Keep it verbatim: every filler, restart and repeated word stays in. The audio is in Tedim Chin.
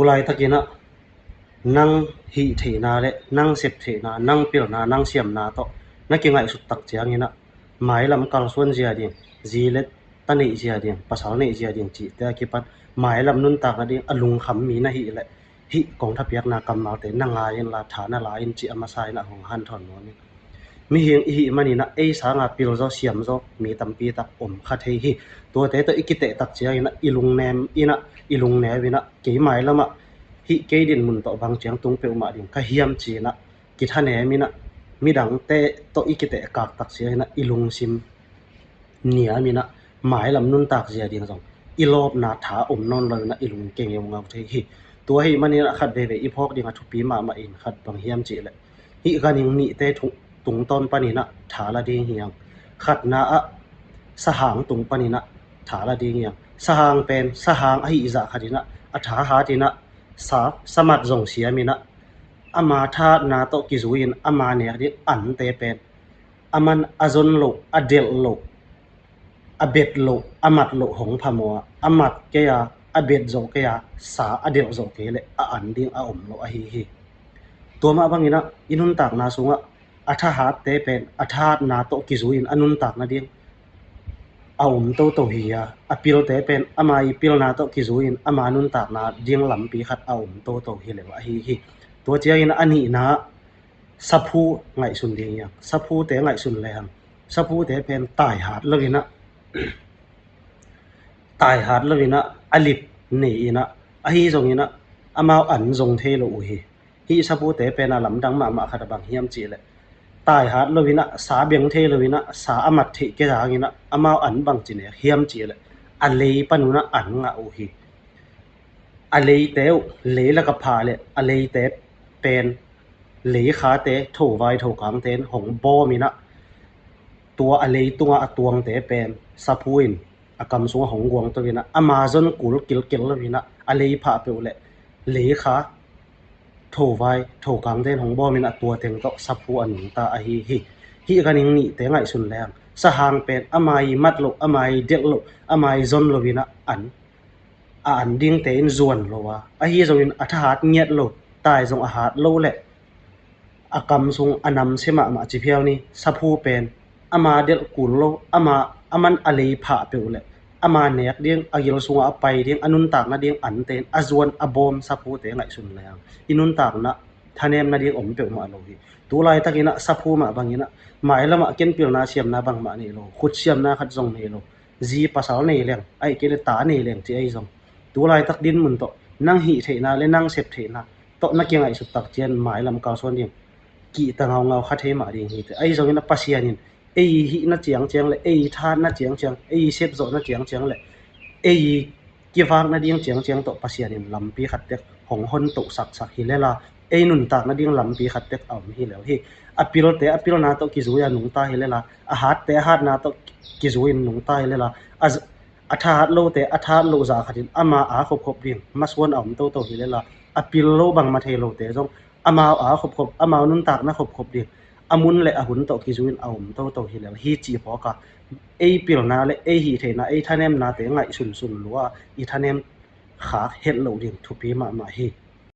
Tulaitakinah nang hih theihna le nang sep theihna, nang pilna, nang siamna tawh na kingaihsut tak cianginah mailam kalsuan zia ding, zi le ta neih zia ding, pasal neih zia ding cihte a kipan mailam nuntak nading a lungkham mi na hih leh hih kong thapiakna kammalte na ngai inla tha na la in cih a masa inah hong hanthawn nuam in. Mihing i hih maninah ei sanga pilzaw siamzaw mi tampi tak om kha thei hi. Tuate tawh i kiteh tak cianginah i lungnem inah i lungneu inah kei mailamah hih kei dinmun tawh bang ciang tung peuhmah ding ka hiam cinah kithanem inah midangte tawh i kiteh kak tak cianginah i lungsim niam inah mailam nuntak zia ding zong i lawpna tha om nawn lo inah i lung i kengeu ngau thei hi. Tua hih maninah khat veivei i phawk ding a thupi mahmah in khat bang hiam cihleh hih ganhing nihte tungtawn paninah tha la ding hiang. Khatna ah sahang tung paninah tha la ding hiang. Sahang pen sahang ahi zah khatinah a tha hatinah sa samat zong siaminah ama thatna tawh kizui in ama nek ding ante pen a man a zon loh, a delh loh, a bet loh, a mat loh hong phamawh a, a mat kei a, a bet zawh kei a, sa a delh zawh kei leh a an ding a om loh ahi hi. Tua mah banginah i nuntakna sungah a thahatte pen a thahatna tawh kizui in a nuntak nading a om toto hi a, a pilte pen ama i pilna tawh kizui in ama nuntakna ding lampi khat a om toto hi lel ahi hi. Tua ciangin a nihna saphu ngaihsun ding hiang. Saphute ngaihsun lehang saphute pen taihat loinah taihat loinah a lip nei inah ahi zonginah amau an zong thei lo uh hi. Hih saphute pen a lamdang mahmah khat a bang hiam cihleh taihat loinah sa beng thei loinah sa a mat theih kei zanginah amau an bang ci nek hiam cihleh a lei panunah an ngah uh hi. A leite uh lei laka phah le a leite pen leikhate thovai thokangte in hong bawm inah tua a leitungah a tuangte pen saphu in a kam sungah hong guangto inah ama zon kul kilkel lo inah a lei phah peuh le leikha thovai thokangte in hong bawm inah tua teng tawh saphu a nungta ahi hi. Hih ganhing nihte ngaihsun leng sahang pen ama i mat loh, ama i delh loh, ama i zon lo inah an a an dingte in zuan lo a, ahi zongin a thahat ngiat lo, tai zong a hat lo le a kam sung a namsia mahmah ci phiau ni. Saphu pen ama delh kul lo, ama a man a lei phah peuh le ama nek ding, a gil sungah a pai ding, a nuntak nading ante in a zuan a bawm saphute ngaihsun leng i nuntakna thanem nading om peuhmah lo hi. Tulaitakinah saphu mah banginah mailamah ken pilna siamna bangmah nei lo, khut siamna khat zong nei lo, zi pasal nei leng, ahih kei le ta nei leng ci ahi zong tulaitak dinmun tawh nang hih theihna le nang sep theihna tawh na kingaihsut tak cian mailam kalsuan ding kihta ngaungau kha thei mah ding hi teh. Ahi zongin a Pasian in ei hihna ciangciang le ei thatna ciangciang, ei sepzawhna ciangciang le ei kivakna ding ciangciang tawh Pasian in lampi khat tek hong hon toh saksak hi lela, ei nuntak nading lampi khat tek a om hi lel hi. A pilte a pilna tawh kizui a nungta hi lela, a hatte a hatna tawh kizui in nungta hi lela, a z- a thahat lote a thahat loh zah khatin ama a khopkhop ding masuan a om toto hi lela, a pil lo bangmah thei lote zong amau a khopkhop, amau nuntakna khopkhop ding a mun le a hun tawh kizui in a om toto hi lel hi. Cih phawka ei pilna le ei hih theihna, ei thanemnate ngaihsunsun lua i thanem khak het loh ding thupi mahmah hi.